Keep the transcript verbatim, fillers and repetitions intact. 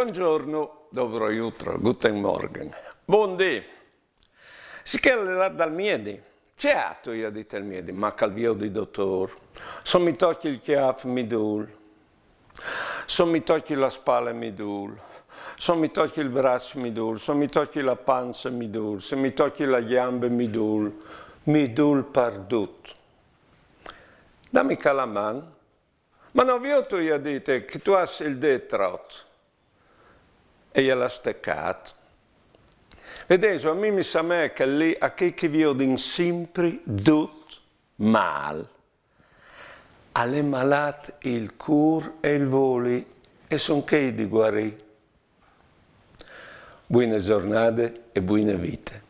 Buongiorno, dobro jutro, guten Morgen. Bundì. Sicché al è lât dal miedi. Ce âstu? I à dit il miedi. Ma che al viôt, dutôr? Se mi tocjis il cjâf, mi dûl. Se mi tocjis la spale, mi dûl. Se mi tocjis il braç, mi dûl. Se mi tocjis la panze, mi dûl. Se mi tocjis la gjambe, mi dûl. Mi dûl pardut. Dami ca la man. Ma no viôt, i à dit, che tu âs il dêt rot? E i lu à stecât. Viodêso, a mi mi somee che li a chei che viodin simpri dut mâl, al è malât il cûr e il voli, e son chei di guarî. Buine zornade e buine vite.